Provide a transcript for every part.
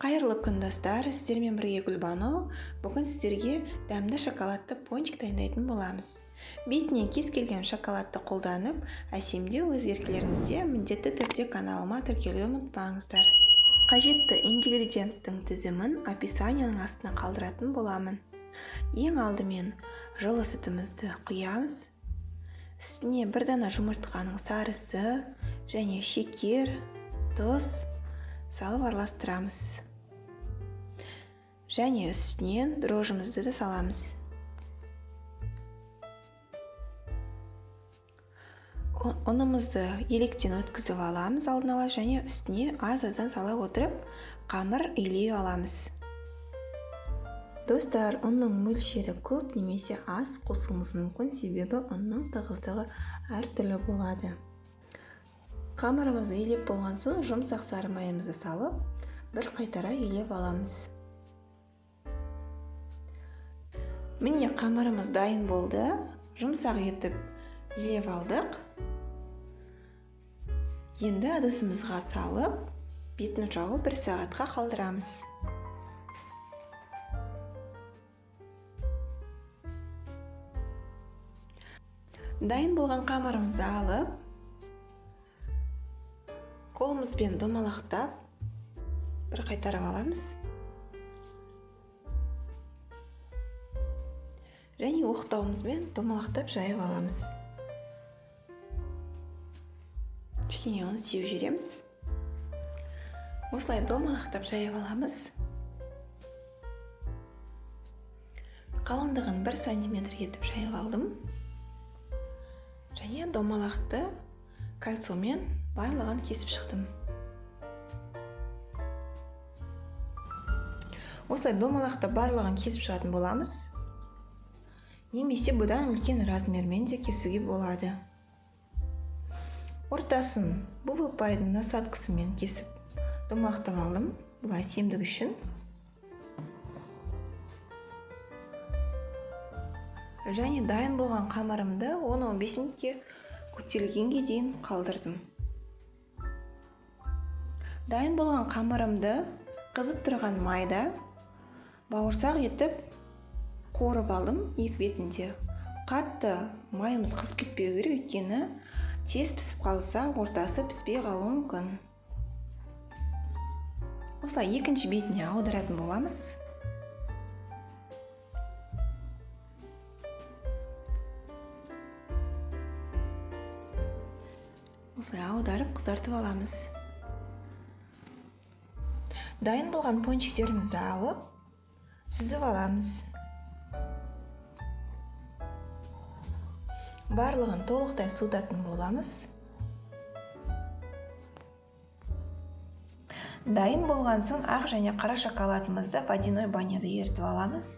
Қайырлы күн, достар! Сіздермен бірге Гүлбану. Бүгін сіздерге дәмді шоколадты пончик дайындайтын боламыз. Бетіне кез келген шоколадты қолданып, әсемдеу өз еркілеріңізде. Міндетті түрде каналыма тіркелуді ұмытпаңыздар. Қажетті ингредиенттің тізімін описанияның астына қалдыратын боламын. Ең алдымен жылы сүтімізді құямыз. Үстіне бір дана жұмыртқаның сарысы және шекер, тұз салып араластырамыз. Және үстінен дрожжімізді де саламыз. Ұнымызды електен өткізіп аламыз алдын ала және үстіне аз-аздан сала отырып, қамыр илей аламыз. Достар, ұнның мөлшері көп немесе аз қосуымыз мүмкін, себебі ұнның тығыздығы әртүрлі болады. Қамырымызды илеп болған соң, жұмсақ сары майымызды салып, бір қайтара илеп аламыз. Міне, қамырымыз дайын болды. Жұмсақ етіп илеп алдық. Енді ыдысымызға салып, бетін жауып бір сағатқа қалдырамыз. Дайын болған қамырымызды алып, қолымызбен домалақтап, бір қайтарып аламыз. Және оқтауымызбен домалақтап жайып аламыз. Кішкене ұн сеуіп жібереміз. Осылай домалақтап жайып аламыз. Қалыңдығын 1 сантиметр етіп жайып алдым. Және домалақты кольцомен барлығын кесіп шықтым. Осылай домалақты барлығын кесіп шығатын боламыз. Немесе бұдан үлкен размермен де кесуге болады. Ортасын бубы-пайдың насадкасымен кесіп домалақтап алдым. Бұл әсемдік үшін. Және дайын болған қамырымды 10-15 минутке көтерілгенге дейін қалдырдым. Дайын болған қамырымды қызып тұрған майда бауырсақ етіп қуырып алдым екі бетінде. Қатты майымыз қызып кетпеу керек, өйткені тез пісіп қалса, ортасы піспей қалуы мүмкін. Осылай екінші бетіне аударатын боламыз. Осылай аударып қызартып аламыз. Дайын болған пончиктерімізді алып, сүзіп аламыз. Барлығын толықтай суытатын боламыз. Дайын болған соң ақ және қара шоколадымызды водяной баняда ерітіп аламыз.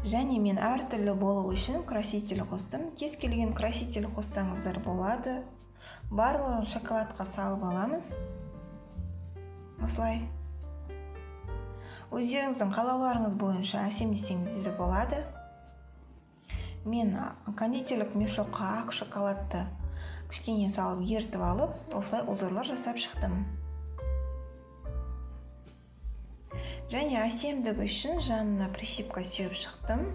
Және мен әртүрлі болу үшін краситель қостым. Кез келген краситель қоссаңыздар болады. Барлығын шоколадқа салып аламыз. Осылай. Өздеріңіздің қалауларыңыз бойынша әсемдесеңіздер болады. Мен кондитерлік мешокқа ақ шоколадты кішкене салып ерітіп алып, осылай узорлар жасап шықтым. Және әсемдік үшін жанына присыпка сеуіп шықтым.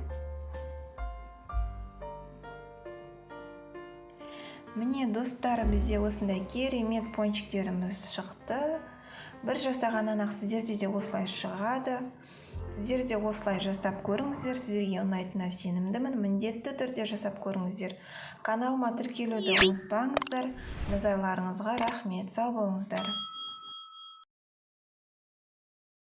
Міне, достар, бізде осындай керемет пончиктеріміз шықты. Бір жасағаннан-ақ сіздерде де осылай шығады. Сіздер де осылай жасап көріңіздер, сіздерге ұнайтынына сенімдімін. Міндетті түрде жасап көріңіздер. Каналыма тіркелуді ұмытпаңыздар. Назарларыңызға рахмет. Сау болыңыздар.